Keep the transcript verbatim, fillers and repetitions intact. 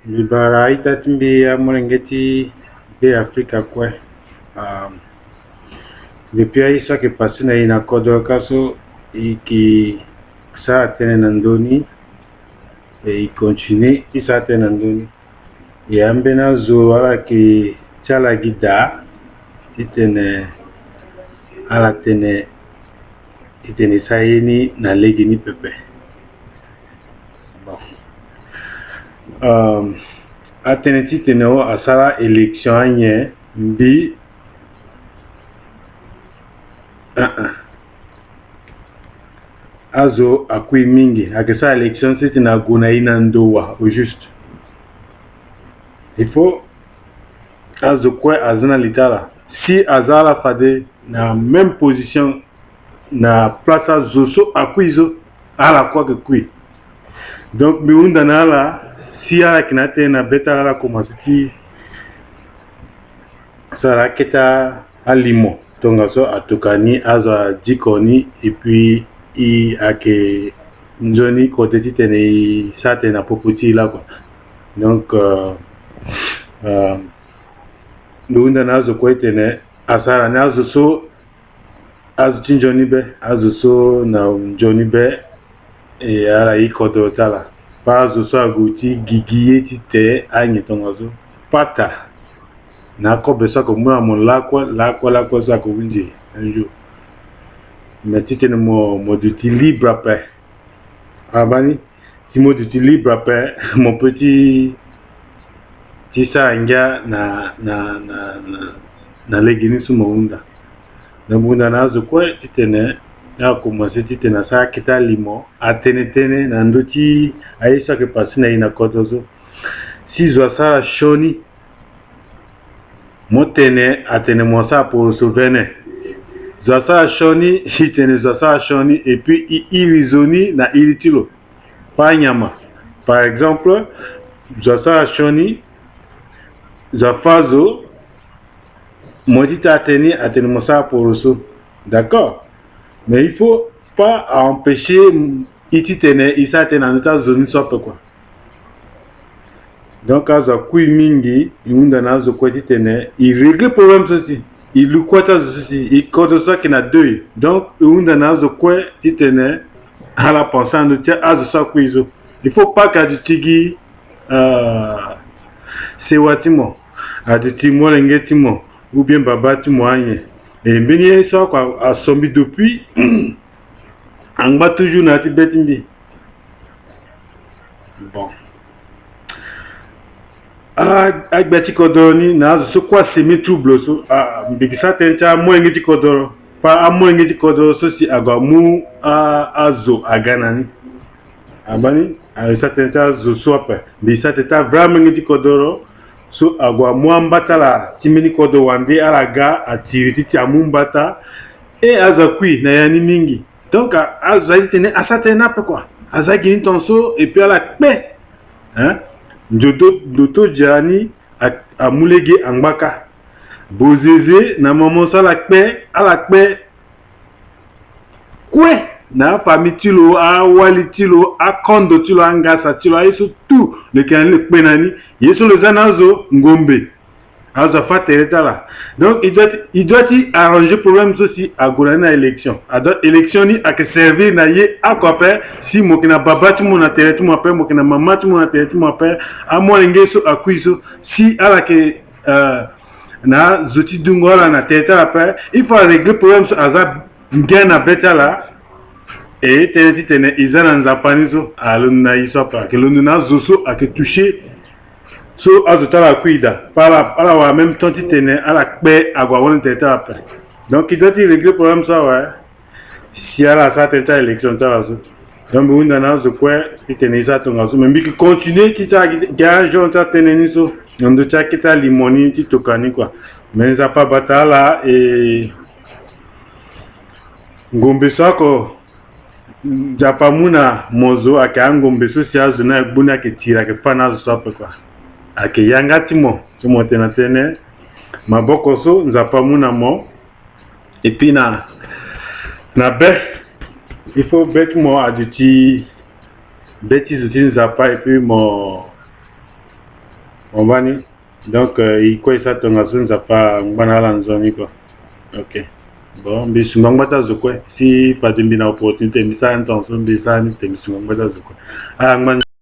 Mbi bara a-ita ti mbi amolenge ti Be Afrika kue. Ah, depuis aye so ayeke passé na e na kodro ka so, e yeke sara tënë na ndö ni, e, e continuer ti sara tënë na ndö ni. E, ambeni azo ala yeke ti ala gi daa titene ala tene titene e sara ye ni na lege ni pepe. Bon. Euh, atene titene o asara élection anyen mbi, ah, ah. Azo akui mingi, ayeke sara élection titene ague na e na ndo wa, au juste. Il faut azo kue aza na li ti ala. Si aza ala fade na même position na place azo so akui so, ala kue ayeke kui. Donc mbi hunda na ala, si ala yeke na atënë na be ti ala, ala komanse ti sara akete alimo tongaso atuka ni, azo adiko ni, et puis e ayeke nzoni kode titene e sara tënë na popo ti e lakue. Donc, euh, euh, mbi hunda na azo kue titene asara ni azo so, azo ti nzoni be, azo so na nzoni be, e, ala ye kodro ti ala. Pas azo so ague ti gigi ye ti te anyen tongaso. Pata na akobe so ayeke mu na mo lakue, lakue, lakue so ayeke hunzi un jour. Mais titene mo, mo duti libre ape. Abani, si mo duti libre ape, mo peut ti, ti sara ngia na, na, na, na, na lege ni so mo hunda. Na mo hunda na azo kue titene a komanse titene asara akete alimo, atene tënë na ndö ti aye so ayeke passé na e na kodro so. Si zo asara sioni, mo tene, atene mo sara poroso vene. Zo asara sioni, e tene zo asara sioni, et puis e iri zo ni na iri ti lo. Pas nyama. Par exemple, zo asara sioni, zo afâ zo, mo ye ti tene atene, atene mo sara poroso. D'accord. Mais il faut pas empêcher e titene e sara tënë na ndö ti azo ni so ape, quoi. Donc azo akui mingi, e hunda na azo kue titene e régler problème so si, e lu kue ti azo so si, e kodro so ayeke na deuil. Donc e hunda na azo kue titene ala pense na ndö ti azo so akui so. Il faut pas que aduti gi, euh, sewa ti mo, aduti molenge ti mo, ou bien baba ti mo anyen. E mbeni ye so oko a, aso mbi depuis angba toujours na ya ti be ti mbi. Bon. A, agbia ti kodoro ni na azo so kue asemer trouble so, a, mbi ke sara tënë ti amolenge ti kodoro. Pas amolenge ti kodoro so si ague amu a, azo aga na ni. Abani, a, mbi sara tënë ti azo so ape. Mbi sara tënë ti avrai amolenge ti kodoro so ague amu amba ti ala ti mbeni kodoro wande, ala ga atiri ti, ti amu mbata. E azo akui na ya ni mingi. Donc a, azo aye ti tene asara tënë ni ape, quoi. Aza gi ni tongaso, et puis ala kpe. Hein? Ndoto, ndoto dia ni a, amu lege angba kâ. Bozeze na mama so ala kpe, ala kpe kue na afamille ti lo, awali ti lo, akondo ti lo, angasa ti lo, aye so tout lo yeke na ni lo kpe na ni. Ye so lo za na azo ngombe. Azo afa tere ti ala. Donc il doit, il doit ti arranger problème so si ague na ni na élection. A doit, élection ni ayeke servir na ye oko ape. Si mo yeke na baba ti mo na tere ti mo ape, mo yeke na mama ti mo na tere ti mo ape, amolenge so akui so, si ala yeke, euh, na zo ti dungo ala na tere ti ala ape, il faut arégler problème so aza ngia na be ti ala. E tënë titene e za na Nzapa ni so alondo na e so ape, ayeke londo na azo so ayeke toucher. So azo ti ala akui daa, pas ala, ala wara même temps titene ala kpe ague awande tere ti ala ape. Donc e doit ti régler problème so awe. Si ala sara tënë ti a-élection ti ala so. Donc mbi hunda na azo kue titene e sara tongaso, mais mbi yeke continuer ti sara gi, gi agenre ti atënë ni so na ndö ti akete alimo ni ti toka ni, quoi. Mais Nzapa abata ala. E ngombe so oko Nzapa amu na mo zo ayeke angombe so si azo ni aye gbu ni ayeke tiri, ayeke fâ na azo so ape, quoi. Ayeke yanga ti mo so mo tene na tënë, maboko so Nzapa amu na mo. Et puis na, na be, il faut be ti mo aduti be ti zo ti Nzapa, et puis mo, Mo baa ni. Donc, euh, e kue e sara tongaso, Nzapa angba na ala nzoni kua. Ok. Bon, mbi sungo angba ti azo kue. Si fade mbi na opportunité, mbi sara ni tongaso, mbi sara ni te, mbi sungo angba ti azo kue. Ala angba ni.